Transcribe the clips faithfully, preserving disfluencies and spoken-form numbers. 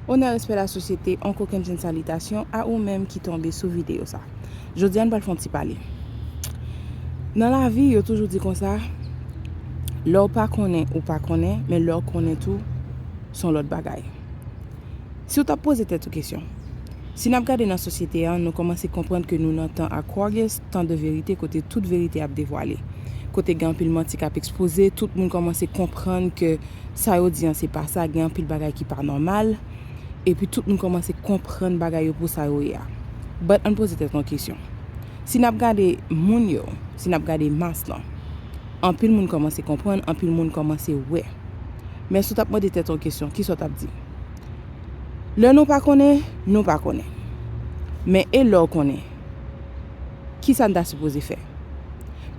Onè, respè, lasosyete, on kokenn jenn salitasyon a ou menm ki tonbe sou videyo sa. Jodi a, n pral fè yon ti pale. Nan lavi, yo toujou di konsa, lè w pa konnen, ou pa konnen, men lè w konnen tou, se yon lòt bagay. Si w t ap poze tèt ou kesyon, si n ap gade nan sosyete a, nou kòmanse konprann ke nou nan tan Aquarius, tan de verite, kote tout verite ap devwale. Kote gen anpil manti k ap ekspoze, tout moun kòmanse konprann ke sa yo di an se pa sa, gen anpil bagay ki pa nòmal, epi tout moun kòmanse konprann bagay yo pou sa yo ye a. But ann poze tèt nou kesyon. Si n ap gade moun yo, si n ap gade mas lan, anpil moun kòmanse konprann, anpil moun kòmanse wè. Men si w t ap mande tèt ou kesyon, kisa w t ap di? Lè nou pa konnen, nou pa konnen. Men e lè w konnen, kisa n ta sipoze fè?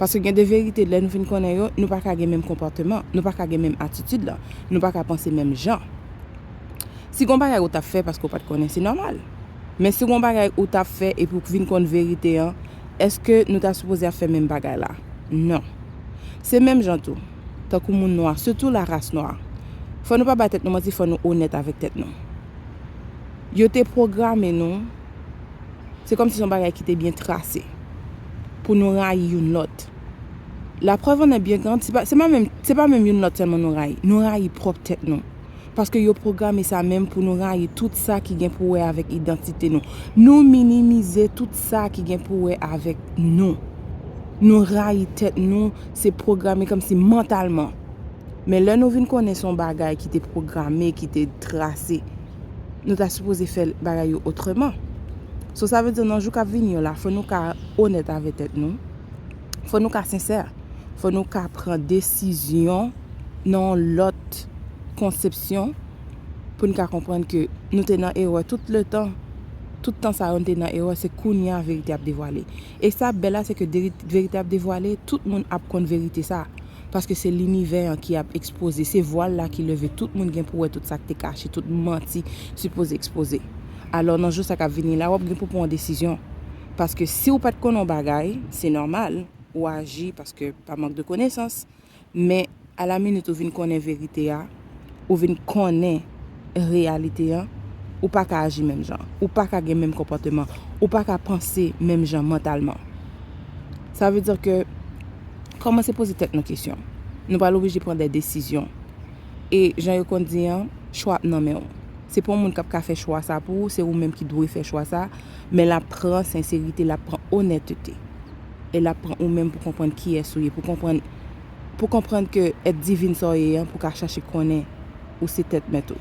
Paske gen de verite, lè nou fin konnen yo, nou pa ka gen menm konpòteman, nou pa ka gen menm atitid lan, nou pa ka panse menm jan. Si gon bagay ou t ap fè paske w pa t konnen, se nòmal. Men si gon bagay ou t ap fè epi w vin konn verite an, èske nou ta sipoze ap fè menm bagay la? Non. Se menm jan tou, tankou moun nwa, sitou laras nwa. Fò nou pa bay tèt nou manti, fò nou onèt avèk tèt nou. Yo te pwograme nou, se kòmsi se yon bagay ki te byen trase pou nou rayi youn lòt. Laprèv an est bien grande, se pa, se pa menm, se pa menm youn lòt sèlman nou rayi. Nou rayi pwòp tèt nou. Paske yo pwograme sa menm pou nou rayi tout sa ki gen pou wè avèk idantite nou. Nou minimize tout sa ki gen pou wè avèk nou. Nou rayi tèt nou, se pwograme kòmsi mantalman. Men lè nou vin konnen se yon bagay ki te pwograme, ki te trase, nou ta sipoze fè bagay yo otreman. So, sa vle di nan jou k ap vini yo la, fò nou ka onèt avèk tèt nou. Fò nou ka sensè. Fò nou ka pran desizyon nan yon lòt konsepsyon pou n ka konprann ke nou te nan erè tout letan. Tout tan sa yo, nou te nan erè, se kounye a verite ap devwale. E sa bèl la, se ke deri-, verite ap devwale, tout moun ap konn verite sa. Paske se linivè an ki ap ekspoze, se vwal la ki leve, tout moun gen pou wè tout sa k te kache, tout manti sipoze ekspoze. Alò, nan jou sa k ap vini la, w ap gen pou pran yon desizyon. Paske si w pa t konn yon bagay, se nòmal, ou aji paske pa mank de konesans. Men, alaminit ou vin konnen verite a, ou vin konnen reyalite an, ou pa ka aji menm jan, ou pa ka gen menm konpòteman, ou pa ka panse menm jan mantalman. Sa vle di ke kòmanse poze tèt nou kesyon. Nou pral oblije pran de desizyon. E jan yo konn di an, chwa ap nan men w. Se pa yon moun k ap ka fè chwa sa pou ou, se ou menm ki dwe fè chwa sa, men l ap pran senserite, l ap pran onètete. E l ap pran ou menm pou konprann kiyès ou ye, pou konprann, pou konprann ke èt divin sa w ye an, pou ka chache konnen ou se tèt mèt ou.